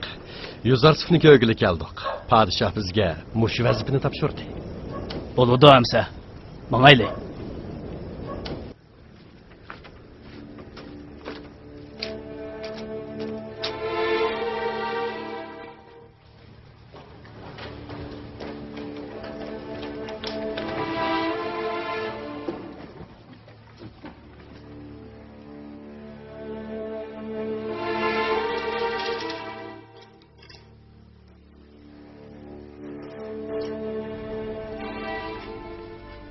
يۈزارسىفنى كۆرگىلى كەلدۇق. پادىشاھ بىزگە مۇشۇ ۋەزىپىنى تاپشۇردى. بولىدۇ ئەمسە. ماڭايلى.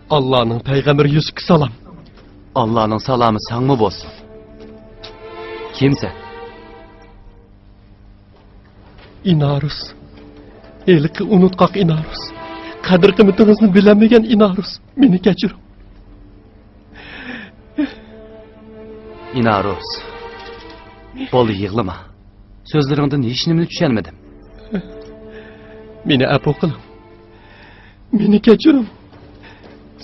ئاللانىڭ پەيغەمبىرى يۈسۈپكە سالام. ئاللانىڭ سالامى ساڭىمۇ بولسۇن. كىمسەن؟ ئىنارۇس. ھېلىقى ئۇنتقاق ئىنارۇس. قەدىر-قىممىتىڭىزنى بىلەلمىگەن ئىنارۇس. مېنى كەچۈرۈڭ. ئىنارۇس. بولدى، يىغلىما. سۆزلىرىڭدىن ھېچنېمىنى چۈشەنمىدىم. مېنى ئەپۇ قىلىڭ. مېنى كەچۈرۈڭ.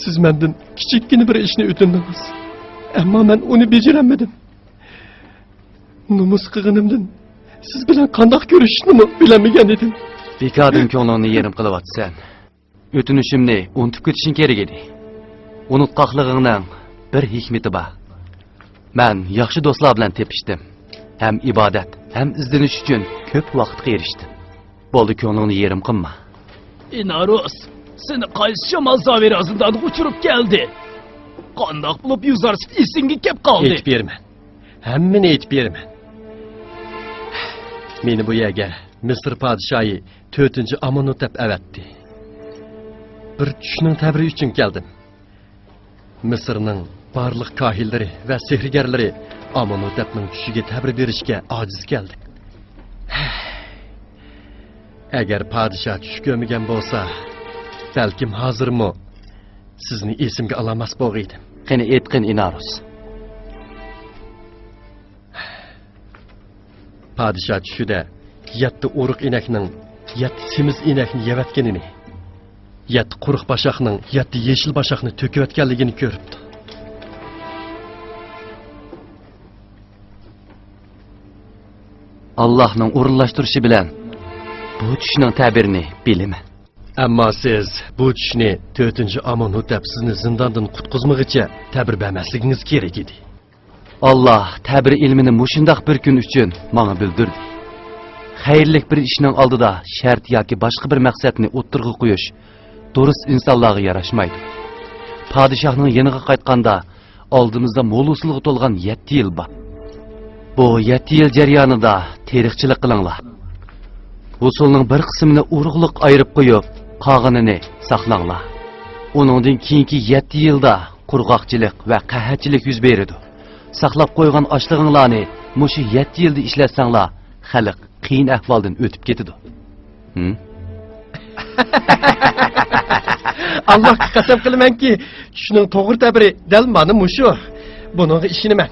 سىز مەندىن كىچىككىنە بىر ئىشنى ئۆتۈندىڭىز. ئەمما مەن ئۇنى بېجىرەلمىدىم. نومۇس قىلغىنىمدىن سىز بىلەن قانداق كۆرۈشۈشنىمۇ بىلەلمىگەن ئىدىم. بىكاردىن كۆڭلۈڭنى يېرىم قىلىۋاتىسەن. ئۆتۈنۈشۈمنى ئۇنتۇپ كېتىشىڭ كېرەك ئىدى. ئۇنتقاقلىقىڭنىڭ بىر ھېكمىتى بار. مەن ياخشى دوستلار بىلەن تېپىشتىم. ھەم ئىبادەت، ھەم ئىزدىنىش ئۈچۈن كۆپ ۋاقىتقا ئېرىشتىم. بولدى، كۆڭلۈڭنى يېرىم قىلما. ئىنارۇس، سېنى قايسى شامال زاۋىرا زىندانغا ئۇچۇرۇپ كەلدى؟ قانداق بولۇپ يۈزارسىپ ئېسىڭگە كەپ قالدى؟ ئېيتىپ بېرىمەن. ھەممىنى ئېيتىپ بېرىمەن. مېنى بۇ يەرگە مىسىر پادىشاھى تۆتىنچى ئامونۇتەپ ئەۋەتتى. بىر چۈشنىڭ تەبىرى ئۈچۈن كەلدىم. مىسىرنىڭ بارلىق كاھىنلىرى ۋە سېھىرگەرلىرى ئامونۇتەپنىڭ چۈشىگە تەبىر بېرىشكە ئاجىز كەلدى. ئەگەر پادىشاھ چۈش كۆرمىگەن بولسا، بەلكىم ھازىرمۇ سىزنى ئېسىمگە ئالالماس بولغىيدىم. قېنى، ئېيتقىن، ئىنارۇس. پادىشاھ چۈشىدە يەتتە ئورۇق ئىنەكنىڭ يەتتە سېمىز ئىنەكنى يەۋەتكىنىنى، يەتتە قۇرۇق باشاقنىڭ يەتتە يېشىل باشاقنى تۆكۈۋەتكەنلىكىنى كۆرۈپتۇ. ئاللاھنىڭ ئورۇنلاشتۇرۇشى بىلەن بۇ چۈشنىڭ تەبىرىنى بىلىمەن. ئەمما سىز بۇ چۈشنى تۆتىنچى ئامونھوتەپ سىزنى زىنداندىن قۇتقۇزمىغىچە تەبىر بەرمەسلىكىڭىز كېرەك ئىدى. ئاللاھ تەبىر ئىلمىنى مۇشۇنداق بىر كۈن ئۈچۈن ماڭا بىلدۈردى. خەيرلىك بىر ئىشنىڭ ئالدىدا شەرت ياكى باشقا بىر مەقسەتنى ئوتتۇرىغا قويۇش دۇرۇس ئىنسانلارغا ياراشمايدۇ. پادىشاھنىڭ يېنىغا قايتقاندا، ئالدىمىزدا مول ھوسۇلغا تولغان يەتتە يىل بار. بۇ يەتتە يىل جەريانىدا تېرىقچىلىق قىلىڭلار. ھوسۇلنىڭ بىر قىسمىنى ئۇرۇقلۇق ئايرىپ قويۇپ، قالغىنىنى ساقلاڭلار. ئۇنىڭدىن كېيىنكى يەتتە يىلدا قۇرغاقچىلىق ۋە قەھەتچىلىك يۈز بېرىدۇ. ساقلاپ قويغان ئاشلىقىڭلارنى مۇشۇ يەتتە يىلدا ئىشلەتسەڭلار، خەلق قىيىن ئەھۋالدىن ئۆتۈپ كېتىدۇ. ھىم؟ ئاللاھقا قەسەم قىلىمەنكى، چۈشنىڭ توغرا تەبىرى دەل مانا مۇشۇ. بۇنىڭغا ئىشىنىمەن.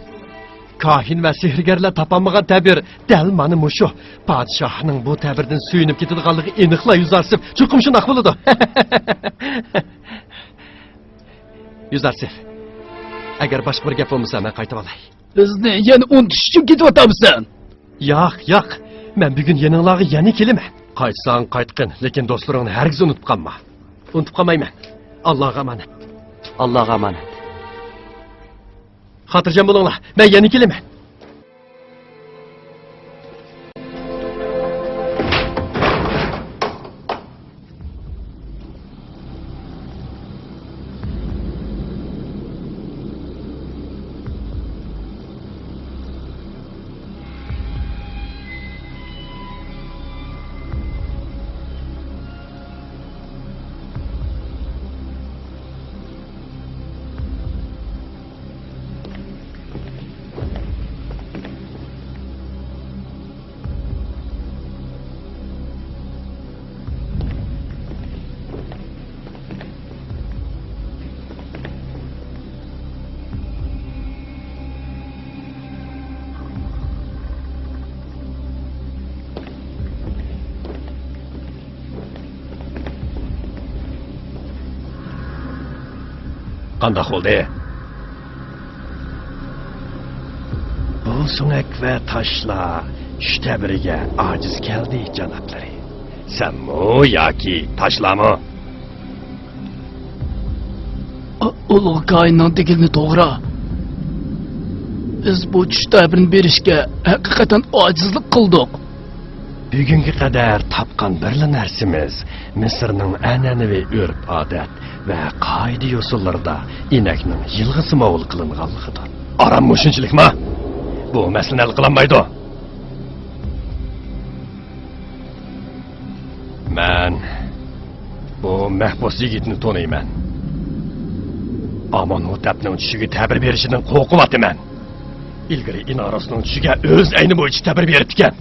كاھىن ۋە سېھىرگەرلەر تاپالمىغان تەبىر دەل مانا مۇشۇ. پادىشاھنىڭ بۇ تەبىردىن سۆيۈنۈپ كېتىدىغانلىقى ئېنىقلا يۈزارسىپ، چوقۇم شۇنداق بولىدۇ. يۈزارسىپ، ئەگەر باشقا بىر گەپ بولمىسا، مەن قايتىۋالاي. بىزنى يەنە ئۇنتۇش ئۈچۈن كېتىۋاتامسەن؟ ياق، ياق. مەن بۈگۈن يېنىڭلارغا يەنە كېلىمەن. قايتساڭ قايتقىن، لېكىن دوستلىرىڭنى ھەرگىز ئۇنتۇپ قالما. ئۇنتۇپ قالمايمەن. ئاللاغا ئامانەت. ئاللاغا ئامانەت. خاتىرجەم بولۇڭلار، مەن يەنە كېلىمەن. قانداق بولدى؟ بۇ سۆڭەك ۋە تاشلار چۈش تەبىرىگە ئاجىز كەلدى، جانابلىرى. سەنمۇ ياكى تاشلارمۇ؟ ئۇلۇغ كاھىننىڭ دېگىنى توغرا. بىز بۇ چۈش تەبىرىنى بېرىشكە ھەقىقەتەن ئاجىزلىق قىلدۇق. بۈگۈنگە قەدەر تاپقان بىرلا نەرسىمىز مىسىرنىڭ ئەنئەنىۋى ئۆرپ-ئادەت ۋە قائىدە-يوسۇنلىرىدا ئىنەكنىڭ يىلغىسى ماۋۇل قىلىنغانلىقىدۇر. ئاران مۇشۇنچىلىكما؟ بۇ مەسىلىنى ھەل قىلالمايدۇ. مەن بۇ مەھبۇس يىگىتنى تونۇيمەن. ئامونھوتەپنىڭ چۈشىگە تەبىر بېرىشىدىن قورقۇۋاتىمەن. ئىلگىرى ئىنارۇسنىڭ چۈشىگە ئۆز ئەينى بويىچە تەبىر بېرىپتىكەن.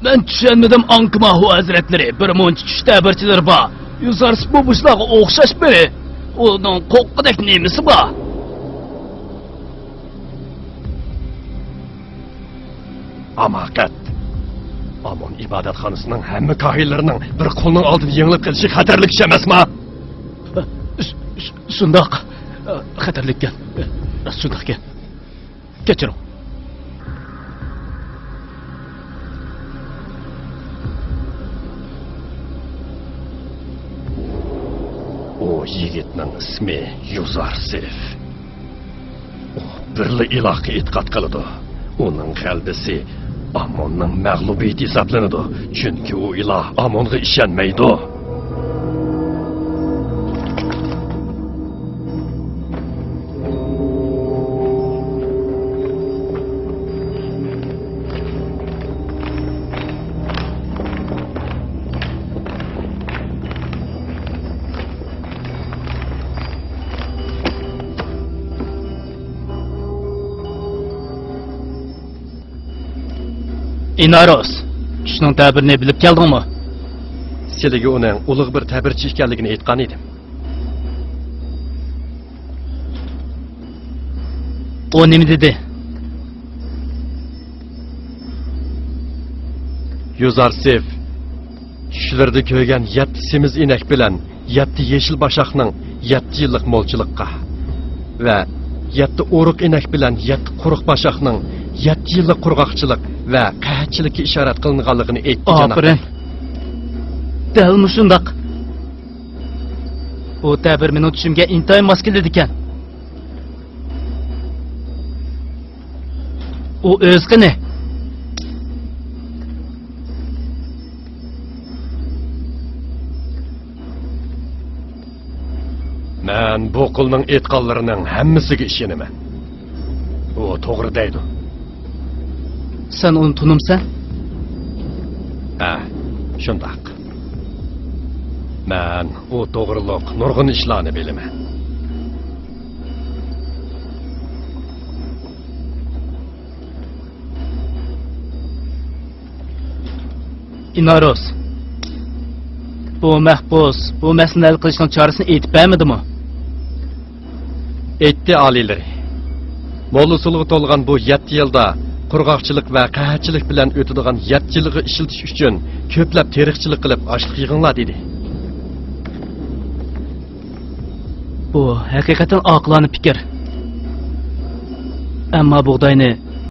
مەن چۈشەنمىدىم، ئاڭكىماھۇ ھەزرەتلىرى، بىر مۇنچە چۈش تەبىرچىلىرى بار. يۈزارسىپمۇ بۇ ئىشلارغا ئوخشاش بىرى. ئۇنىڭ قورققۇدەك نېمىسى بار؟ ھاماقەت! ئامون ئىبادەتخانىسىنىڭ ھەممە كاھىنلىرىنىڭ بىر قۇلنىڭ ئالدىدا يېڭىلىپ قېلىشى خەتەرلىك ئىش ئەمەسما؟ ش-، ش-، شۇنداق. خەتەرلىككەن. راست شۇنداقكەن. كەچۈرۈڭ. ئۇ يىگىتنىڭ ئىسمى يۇزارسىف. ئۇ بىرلا ئىلاھقا ئېتىقاد قىلىدۇ. ئۇنىڭ غەلىبىسى ئاموننىڭ مەغلۇبىيىتى ھېسابلىنىدۇ، چۈنكى ئۇ ئىلاھ ئامونغا ئىشەنمەيدۇ. ئىنارۇس، چۈشنىڭ تەبىرىنى بىلىپ كەلدىڭمۇ؟ سىلىگە ئۇنىڭ ئۇلۇغ بىر تەبىرچى ئىكەنلىكىنى ئېيتقان ئىدىم. ئۇ نېمە دېدى؟ يۇزارسىف چۈشلىرىدە كۆرگەن يەتتە سېمىز ئىنەك بىلەن يەتتە يېشىل باشاقنىڭ يەتتە يىللىق مولچىلىققا ۋە يەتتە ئورۇق ئىنەك بىلەن يەتتە قۇرۇق باشاقنىڭ يەتتە يىللىق قۇرغاقچىلىق ۋە قەھەتچىلىككە ئىشارەت قىلىنغانلىقىنى ئېيتتى، جانابلار. ئاپىرىن. دەل مۇشۇنداق. بۇ تەبىر مېنىڭ چۈشۈمگە ئىنتايىن ماس كېلىدىكەن. ئۇ ئۆزى قېنى؟ مەن بۇ قۇلنىڭ ئېيتقانلىرىنىڭ ھەممىسىگە ئىشىنىمەن. ئۇ توغرا دەيدۇ. سەن ئۇنى تونۇمسەن؟ ھە، شۇنداق. مەن ئۇ توغرۇلۇق نۇرغۇن ئىشلارنى بىلىمەن. ئىنارۇس، بۇ مەھبۇس بۇ مەسىلىنى ھەل قىلىشنىڭ چارىسىنى ئېيتىپ بەرمىدىمۇ؟ ئېيتتى، ئالىيلىرى. مول ھوسۇلغا تولغان بۇ يەتتە يىلدا قۇرغاقچىلىق ۋە قەھەتچىلىك بىلەن ئۆتىدىغان يەتتە يىلغا ئىشلىتىش ئۈچۈن كۆپلەپ تېرىقچىلىق قىلىپ ئاشلىق يىغىڭلار، دېدى. بۇ ھەقىقەتەن ئاقىلانە پىكىر. ئەمما بۇغداينى